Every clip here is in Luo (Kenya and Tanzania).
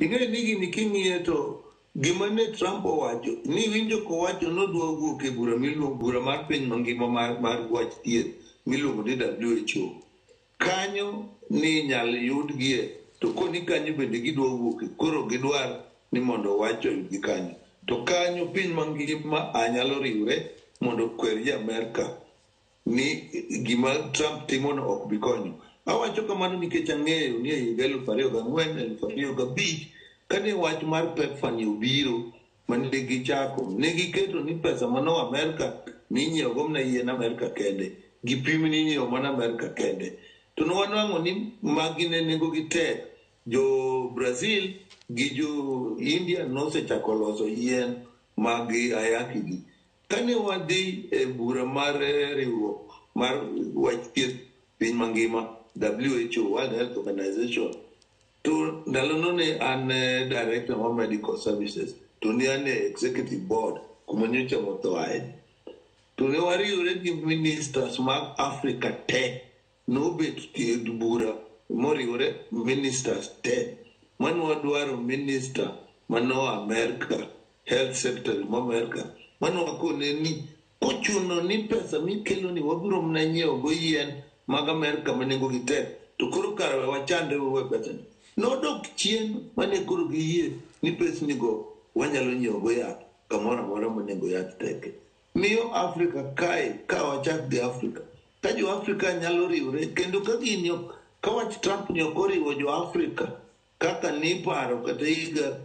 Ing'eyo ni gini king'iye to gima ne Trump owacho ni winjo kowacho nodwa wuok e bura miluongo bura mar piny mangima mar, mar wach thieth miluongo ni WHO. Kanyo ni inyal yudgie to koni kanyo bende gidwa wuoke koro gidwar ni mondo wach oyudgi kanyo. To kanyo piny mangima a nyalo riwre mondo okwer jo Amerka ni gima Trump timono ok bi konyo. Awacho kamano nikech ang'eyo ni e higa 2004, 2005 kane wach mar PEPFAR ni obiro mane gichako, ne giketo ni pesa mano Amerka ninyiewo go mana yien Amerka kende, gi pim ninyiewo mana Amerka kende. To nwanwang'o ni magi ne nengo gi tek. Jo Brazil gi jo India nosechako loso yien mag ayaki gi. Kane wadhi e bura mar riwruok mar wach thieth piny mangima WHO World Health Organization to ndalono ne an director mar medical services to ne an e executive board kuma nyocha wathoae. To ne wariwore gi ministers mag Africa te nobet e bura moriwore ministers te mane wadwaro minister manoa Amerka health secretary ma Amerka mane wakone ni kochuno ni pesa mikelo ni wabiro mana nyiewo go yien mag Amerka ma nengo gi tek to koro kara we wachandre we pesa ni. Nodok chien mane koro giyie ni pesni go wanyalo nyiewo go yath kamoro amora ma nengo yath teke. Miyo Afrika kae ka wachak gi Afrika ka jo Afrika nyalo riwre kendo ka gini ka wach Trump ni ok oriwo jo Afrika kaka niparo kata higa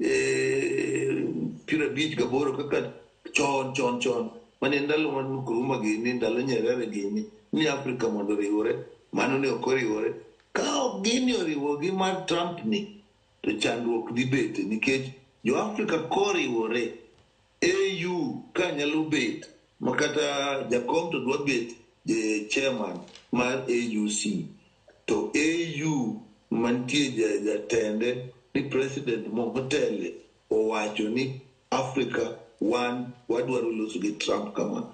58 kaka chon chon chon mane ndalo mar Nkrumah gini ndalo Nyerere gini ni Afrika mondo oriwre mano ne ok oriwore ka ok gini oriwo gi mar Trump ni to chandruok dhi bete nikech jo Afrika koriwore AU ka nyalo bet makata jakom to dwa bet chairman mar AUC to AU mantie jatende ni president motele owacho ni Africa wan wadwaro loso gi Trump kama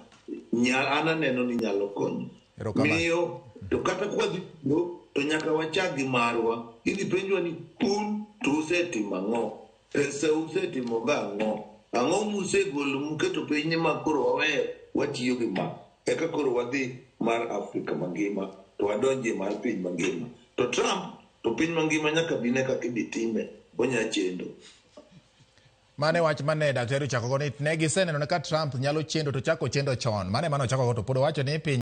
an aneno ni nyalo konyo miyo to kata kwadhi to nyaka wachak gi marwa idhi penjwa ni un to usetimo ang'o pesa usetimo ga ang'o ang'o musegolo muketo piny ni ma koro waweyo watiyo gi ma eka koro wadhi mar Afrika mangima to wadonjie mar piny mangima to Trump to piny mangima nyaka bine kaka idhi time onya chendo. Mane wach mane daktari ochako go ni ne giseneno ka Trump nyalo chendo to chako chendo chon. Mane mane ochako go to pod owacho ni piny